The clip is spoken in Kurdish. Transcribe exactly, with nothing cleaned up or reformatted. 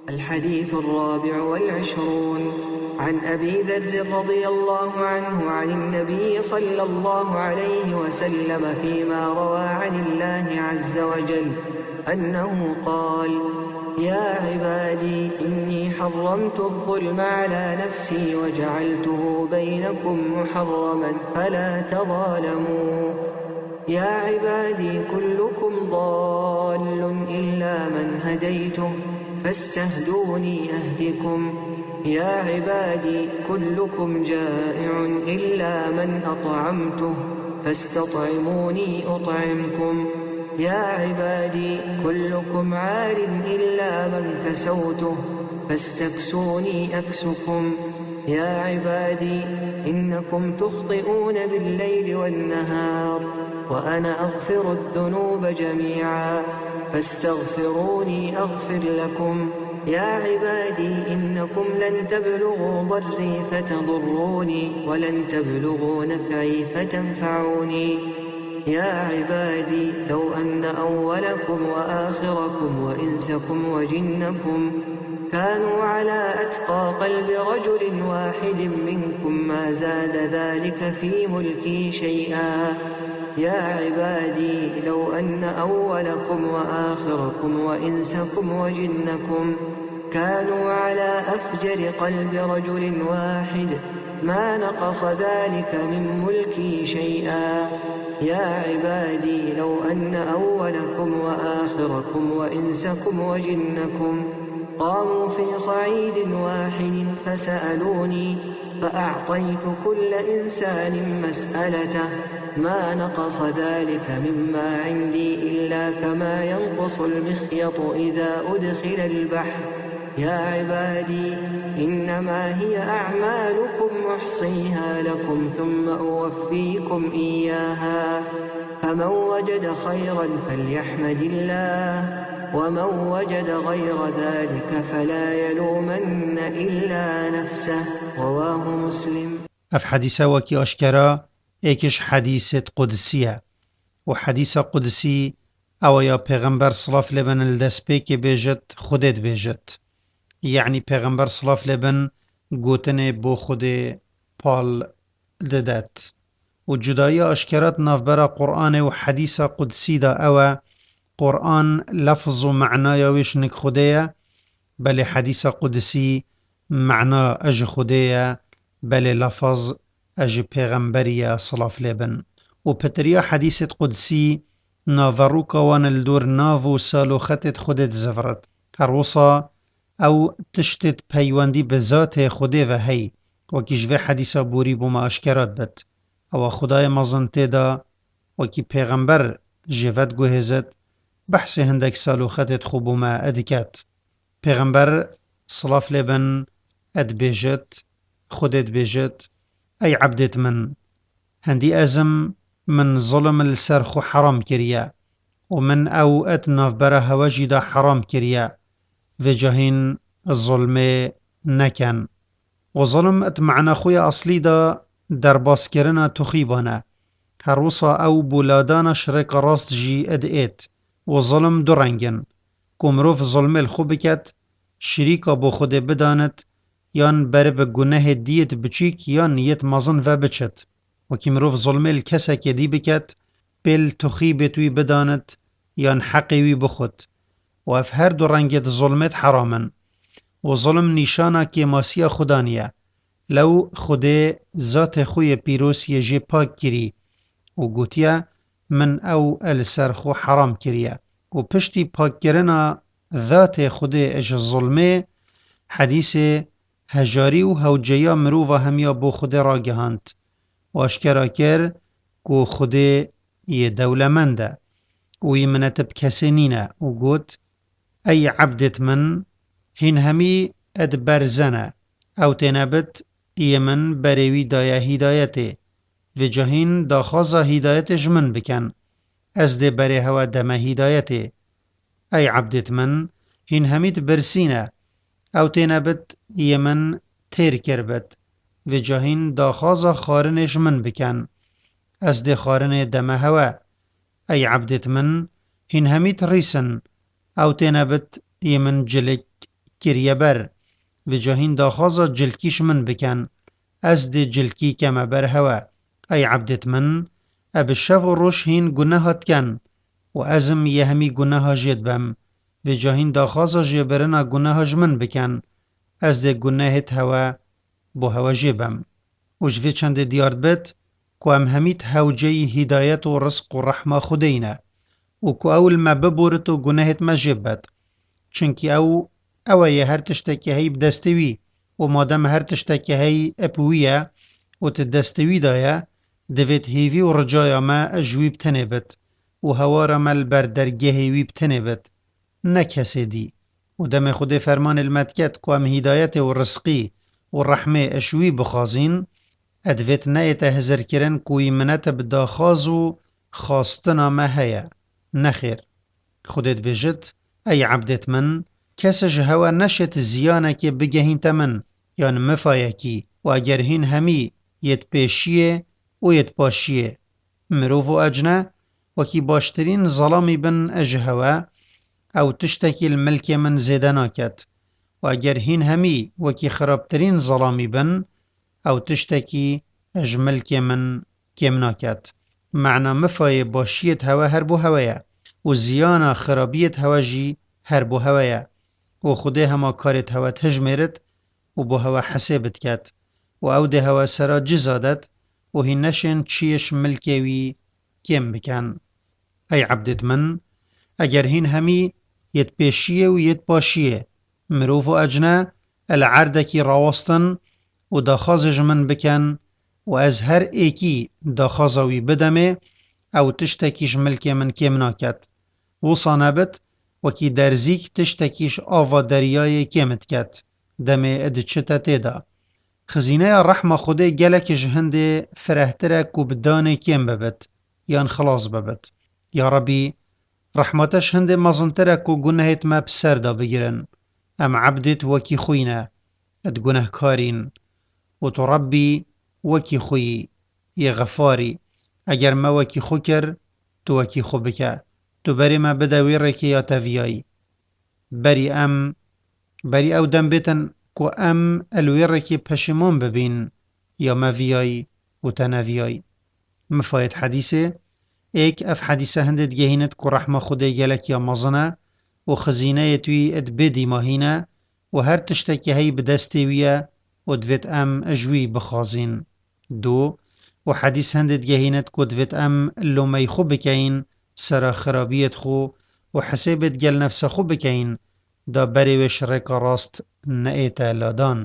الحديث الرابع والعشرون. عن أبي ذر رضي الله عنه عن النبي صلى الله عليه وسلم فيما روى عن الله عز وجل أنه قال: يا عبادي إني حرمت الظلم على نفسي وجعلته بينكم محرما فلا تظالموا. يا عبادي كلكم ضال إلا من هديته فاستهدوني أهدكم. يا عبادي كلكم جائع إلا من أطعمته فاستطعموني أطعمكم. يا عبادي كلكم عار إلا من كسوته فاستكسوني أكسكم. يا عبادي إنكم تخطئون بالليل والنهار وأنا أغفر الذنوب جميعا فاستغفروني أغفر لكم. يا عبادي إنكم لن تبلغوا ضري فتضروني ولن تبلغوا نفعي فتنفعوني. يا عبادي لو أن أولكم وآخركم وإنسكم وجنكم كانوا على أتقى قلب رجل واحد منكم ما زاد ذلك في ملكي شيئا. يا عبادي لو أن أولكم وآخركم وإنسكم وجنكم كانوا على أفجر قلب رجل واحد ما نقص ذلك من ملكي شيئا. يا عبادي لو أن أولكم وآخركم وإنسكم وجنكم قاموا في صعيد واحد فسألوني فأعطيت كل إنسان مسألته ما نقص ذلك مما عندي إلا كما ينقص المخيط إذا أدخل البحر. يا عبادي إنما هي أعمالكم أحصيها لكم ثم أوفيكم إياها فمن وجد خيرا فليحمد الله ومن وجد غير ذلك فلا يلومن إلا نفسه. رواه مسلم. Ev hedîse wekî aşkera êkiş hedîsêt qudisî ye. Û hedîsa qudisî ew ya Pêxember silav lê bin li destpêkê bêjit, Xwedê dibêjit. Yanî Pêxember silav lê bin gotinê bo Xwedê pal didet. Û cudayiya aşkera di navbera Qur'anê û hedîsa qudisî de ew e, Qur'an lefz û menaya wê ji nik Xwedê ye, belê hedîsa qudisî mena ji Xwedê ye, belê lefz ji Pêxemberî ye, silav lê bin. Û pitiriya hedîsêt qudisî naverûka wan li dor nav û saloxetêt Xwedê dizivirit. Her wisa ew tiştêt peywendî bi zatê Xwedê ve hey, wekî ji vê hedîsa borî bo me aşkera dibit. Ewa Xwedayê mezin tê de, wekî Pêxember jê ve diguhêzit, behsê hindek saloxetêt xwe bo me diket. Pêxember silav lê bin dibêjit, Xwedê dibêjit: Ey ebdêt min, hindî ez im, min zulm li ser xwe heram kiriye û min ew di navbera hewe jî de heram kiriye. Vêca hîn zulmê neken. Û zulm di mena xwe ya eslî de derbaskirina tuxîban e. Her wisa ew bo ladana şirêka rast jî diêt. Û zulm du reng in. Ku mirov zulmê li xwe biket, şirîka bo Xwedê bidanit, yan berê bi gunehê diyêt biçîk yan yêt mezin ve biçit. Wekî mirov zulmê li kesekê dî biket, pêl tuxîbêt wî bidanit, yan heqê wî bixwit. Û ev her du rengêt zulmêt heram in. Û zulm nîşana kêmasiya Xudan ye. Lew Xwedê zatê xwe yê pîroz yê jê pak kirî û gotiye, min ew li ser xwe heram kiriye. Û piştî pakkirina zatê Xwedê ji zulmê, hedîsê hejarî û hewceya mirova hemiya bo Xwedê ragihand û aşkera kir ku Xwedê yê dewlemend e û yê minetin bi kesê nîne û got, Ey ebdêt min, hîn hemî di berze ne, ew têne bit, yê min berê wî daye hîdayetê. Vêca hîn daxwaza hîdayetê ji min bikin. Ez dê berê hewe deme hîdayetê. Ey ebdêt min, hîn hemî di birsî ne, ew têne bit, yê min têr kir bit. Vêca hîn daxwaza xwarinê ji min bikin. Ez dê xwarinê deme hewe. Ey ebdêt min, hîn hemî di rîs in, ew têne bit, yê min cilik kiriye ber. Vêca hîn daxwaza cilkî ji min bikin. Ez dê cilkî keme ber hewe. Ey ebdêt min, e bi şev û roj hîn guneha dikin û ez im yê hemî guneha jê dibim. Vêca hîn daxwaza jêbirina guneha ji min bikin. Ez dê gunehêt hewe bo hewe jê bim. Û ji vê çendê diyar dibit ku em hemî di hewceyî hîdayet û rizq û rehma Xwedê yî ne û ku ew li me biborit û gunehêt me jê bibet. Çunkî ew, ew e yê her tiştekî heyî bi destê wî û madem her tiştekî heyî bi wî ye û di destê wî de ye, divêt hêvî û ricaya me ji wî bi tenê bit û hewara me li ber dergehê wî bi tenê bit, ne kesê dî. Û demê Xwedê fermanê li me diket ku em hîdayetê û rizqî û rehmê ji wî bixwazîn, e divêt neête hizirkirin ku wî minete bi daxwaz û xwastina me heye. Nexêr. Xwedê dibêjit, ey ebdêt min, kes ji hewe neşêt ziyanekê bigehînte min, yan mifayekî, û eger hîn hemî yê di pêşiyê û yê di paşiyê, mirov û ecne, wekî baştirîn zelamî bin ji hewe, ew tiştekî li milkê min zêde naket. Û eger hîn hemî wekî xirabtirîn zelamî bin, ew tiştekî ji milkê min kêm naket. Mena mifayê başiyê di hewe her bo hewe ye û ziyana xirabiyê di hewe jî her bo hewe ye. Û Xwedê hema karê di hewe dihijmêrit û bo hewe hesê bidiket û ew dê hewe sera ciza det û hîn neşên çiyê ji milkê wî kêm bikin. Ey ebdêt min, eger hîn hemî yê di pêşiyê û yê di paşiyê, mirov û ecne, e li erdekî rawestin û daxwazê ji min bikin û ez her êkî daxwaza wî bidemê, ew tiştekî ji milkê min kêm naket. Wisa nebit, wekî derzîk tiştekî ji ava deryayê kêm diket, demê diçite tê de. Xizîneya rehma Xwedê gelek ji hindê firehtir e ku bi danê kêm bibit, yan xilas bibit. Ya Rebî, rehma te ji hindê mezintir e ku gunehêt me bi ser de bigirin. Em ebdêt wekî xwî ne, di gunehkarîn. Û tu Rebî wekî xwî yî, yê xefarî. Eger me wekî xwe kir, tu wekî xwe bike. Tu berê me bide wê rêkê ya te viyayî. Berî em, berî ew dem bêtin ku em li wê rêkê peşîman bibîn, ya me viyayî û te neviyayî. Mifayê di hedîsê, êk ev hedîse hindê digehînit ku rehma Xwedê gelek ya mezin e û xizîneyê wî di bê dîmahî ne û her tiştekî heyî bi destê wî ye û divêt em ji wî bixwazîn. Du, û hedîs hindê digehînit ku divêt em lomeyî xwe bikeyin sera xirabiyêt xwe û hesêbêt gel nefsa xwe bikeyin, da berê wê ji rêka rast neête ladan.